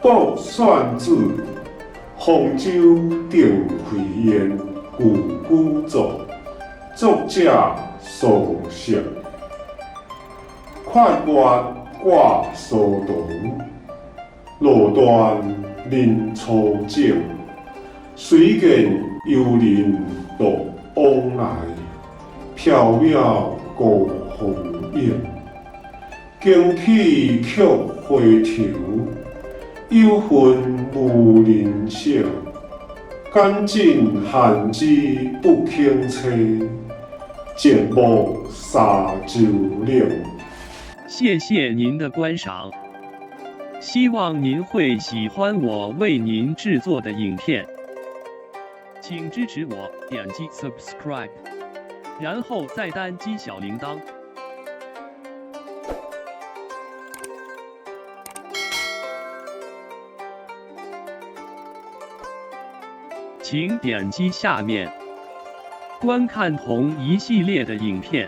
卜算子，方舟定慧燕，旧居作，作者苏轼。快月掛疏塘，路斷人初靜。隨見遊人獨往來，飄渺孤芳影。驚起卻回頭，有恨無人省。揀盡寒枝不肯棲，寂寞沙洲嶺。謝謝您的觀賞，希望您會喜歡我為您製作的影片，請支持我點擊 subscribe，然後再單擊小鈴鐺。請點擊下面觀看同一系列的影片。